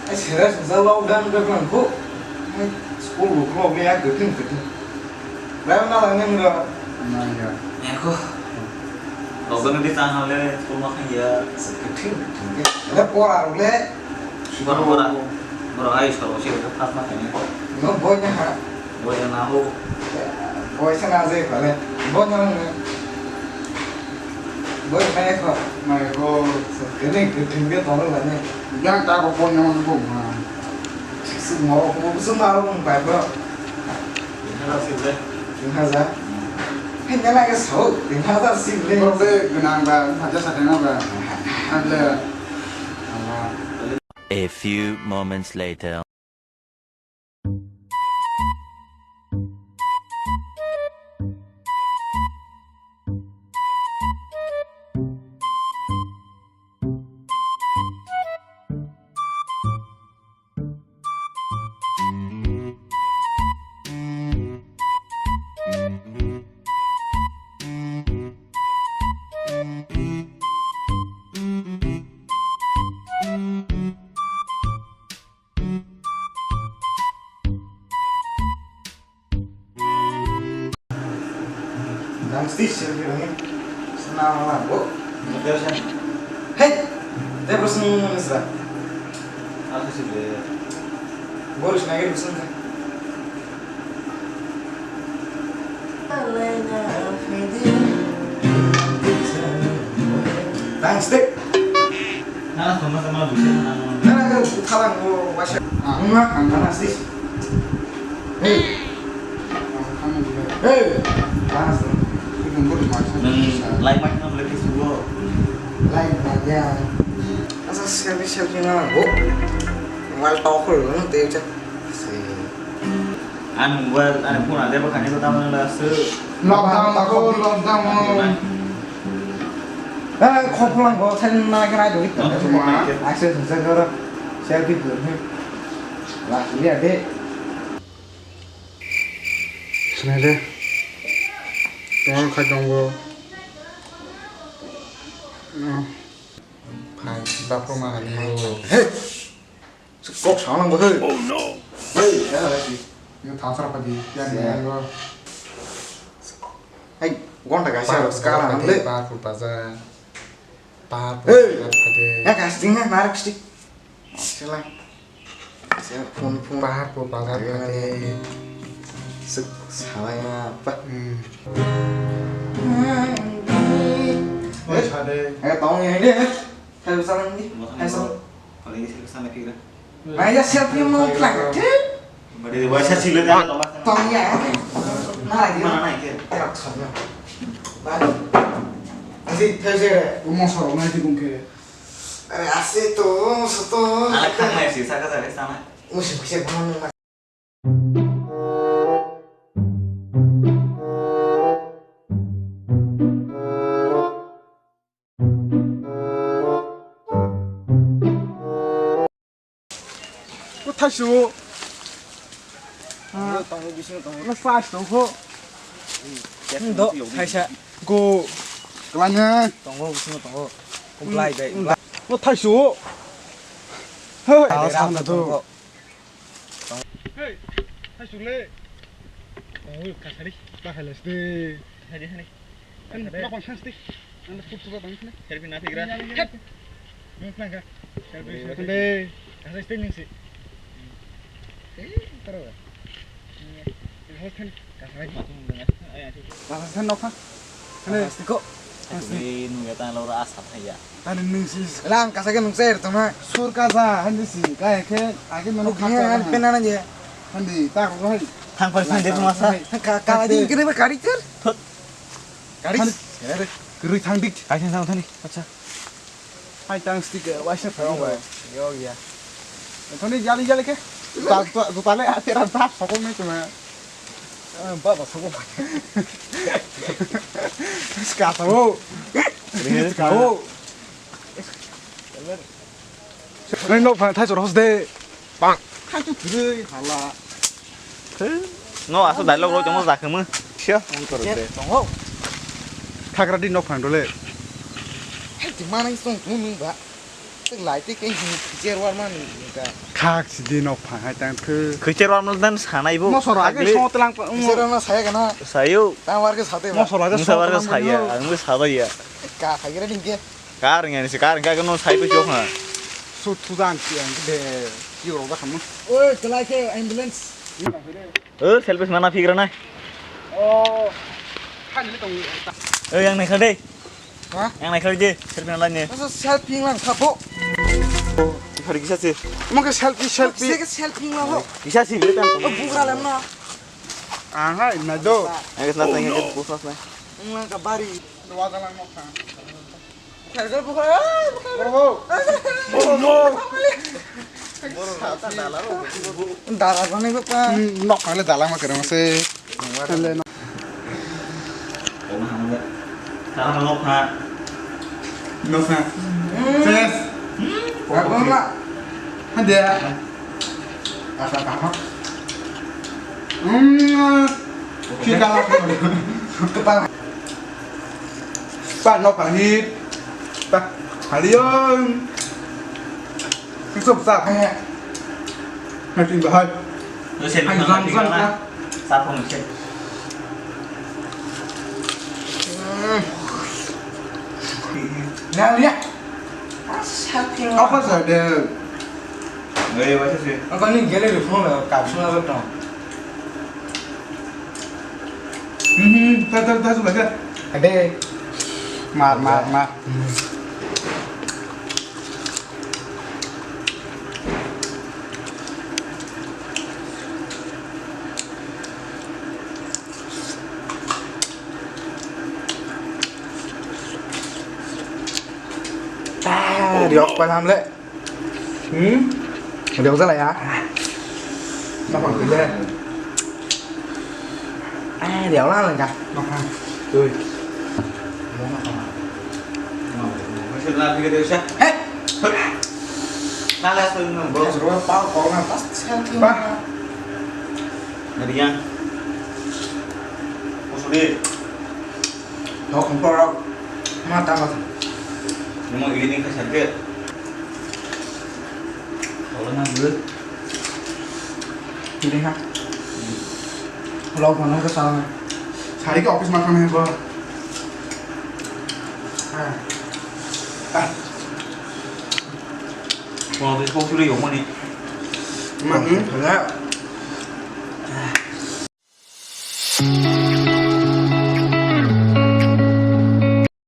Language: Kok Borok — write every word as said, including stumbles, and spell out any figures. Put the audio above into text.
Ai, serious, jalo, gan, gan, gan, ko. Ai, school bo khlok ya, kwthwng, kwthwng. Bai, na lang nang ro. Na ya. Eko. Logo ni di tang hale, school ma khang ya. Kwthwng, kwthwng. Ada pora rok le. Bora, bora. Bora, ai, soro si, first ma khang ya. No, boy na ha. Boy na ho. Boy sa na je pale. Boy na nang. Boy na ko. Mai ko. Kene, kwthwng ke tong la ne. Yang ta ko boy na ko ma. Sumaro ko sumaro mung pai bro. Hara sile. Hara. Hanya lagi sau, hara sile. Bro de genang ba, haja sa tengah ba. Ada. A few moments later. Nang sih sih ni sana mana bo? Hey, dia bersama mana sih? Aku sih deh. Boris lagi bersama. Thanks, stick. Nana, toma, toma, bisa, nana, nana. Nana, nana, thalang, mo, wasa. Ah. Nana, nana, stick. Hey. Hey. Nana, stick. Nung, like, like, nung, like, Facebook. Like, like, ya. Asa, selfie, selfie, nana, bo. Mobile talk, nung, te, cak. Si. Ang mobile, ang phone ada apa kan itu tahu nang lasu. Lockdown aku, lockdown. Eh, khoplang bo, sen na kena itu itu. Lockdown. Akses sen koro, selfie tu. Lah, lihat deh. Sini deh. Tong khai tong bo. Phai, bapro ma hani. Hey. Kok salang bo, hey. Oh no. Hey, ya lagi. Yo thasar padi, ya ni yo. Hey, gonta kaisa skala nang le. Bar pur paja. Bar pur paja phade. Ya kasting na narak stick. Sila. Sila phone phone. Bar pur paja phade. Sik salai na pa. Hmm. Oi phade. Eh, tong ya ini. Hai, sana ni. Hai, sana. Paling isi ke sana kira. Maya selfie mo plan. Bade waisa sile da. Tong ya. Na lagi. Mana na ke? Terak sana. Bye. Asi thai se. Mo soro na ti kung ke. Are asi to, so to. Ala khang na si saka saka sana. Musi musi bang. Thaisu. Tongo, bisingo tongo. First tongo. Do, thaisa. Go. Kalanya. Tongo, bisingo tongo. Kumplai bai. Thaisu. Hey, thaisu le. Tongo, kasari. Bahalas de. Hari, hari. Kan pura konsen sih. Anda pura pura bang sini. Selfie na pigra. Kat. Nung nang ka. Selfie. Ande. Kasai sih ning sih. Eh, taro. Kasai kan. Kasai. Kasai kan nokha. Ande. Kasai ko. Kasai nung ya tan lora asap ya. Tani nung sih. Lang kasai kan nung sih tama. Sur kasa handi sih. Kaya ke ake manu kasa. Pena nang ya. Handi tak ko hai. Thang pai thang de masa. Ka ka ding kene ba kari ter. Thot. Gari. Thani. Gari. Gari thang dik. Ai thang thang thani. Acha. Hai tang stick, eh, waisa phai. Yo ya. Thani jali jali ke. Ta ta ta le ate ra ta sokong ni tuma. Eh, baba sokong. Ska ta wo. Ska wo. Nai no phan thai chor hos de. Bang. Thai tu kiri hala. No, asal dialogue rok tongmo jakhe mo. Sia, phone koro de. Tongo. Thagra di nok phang dole. Hai, di mana song tu nung ba. Lai tei khe hin khicher war man ka. Khak sidi nok phang hai tang thw. Khicher war man dan sanai bo. Mosor age Agli. Song tlang pa. Khicher war man saya kana. Sayo. Tang war ke sate ba. Mosor age. Musa song war ke tlang saya. Ang bo sabaya. Ka khai gre ding ke. Kar ngai ni se kar ngai no sai ko chok ha. Su tu dan si ang de. Yo ro da khamu. Oi, kelai ke ambulance. O, selfie mana phigra nai. O, thani tong. O, yang naikha dei. Ha? Yang naikha dei, selfie nalai ni. Masa selfie lang kha bo. O, hari kisa si. Mo ke selfie, selfie. Kisa ke selfie lang ho. Kisa si bile tam. O, bugra lam na. Aha, na do. Yang kisa na yang kisa pusas na. Mo ka bari. Dua jalan mo kha. Dara bani bapa. Nok kale dala ma kerang se. Kale nok. Dara nok ha. Nok ha. Ses. Apa ma? Ada. Asa apa? Hmm. Kita lah. Kepala. Pa nok pa hit. Pa. Halion. Sop sap. Hai ting bahai. Hai zang zang. Sap phong se. Nah, lihat. Apa saja? Apa ni gele di phone kapsuna betul. Hmm, tar tar tar sudah ke. Ade. Mar mar mar. Ah, riok pa ham le. Hmm? Riok jala ya. Apa kile? Eh, riok la lengka. Apa? Tui. Hei. Nala tu nang bro. Seru pa kau na pas. Bah. Nariang. Kusuri. Hok hok rok. Ma ta ma. Nimo ini ni kasar ke. Kalau nang bro. Ini ha. Vlog mana ke sana. Sari ke office makan hai ba. Ah. Ah. Kalau di kau sudah yang mana? Mana?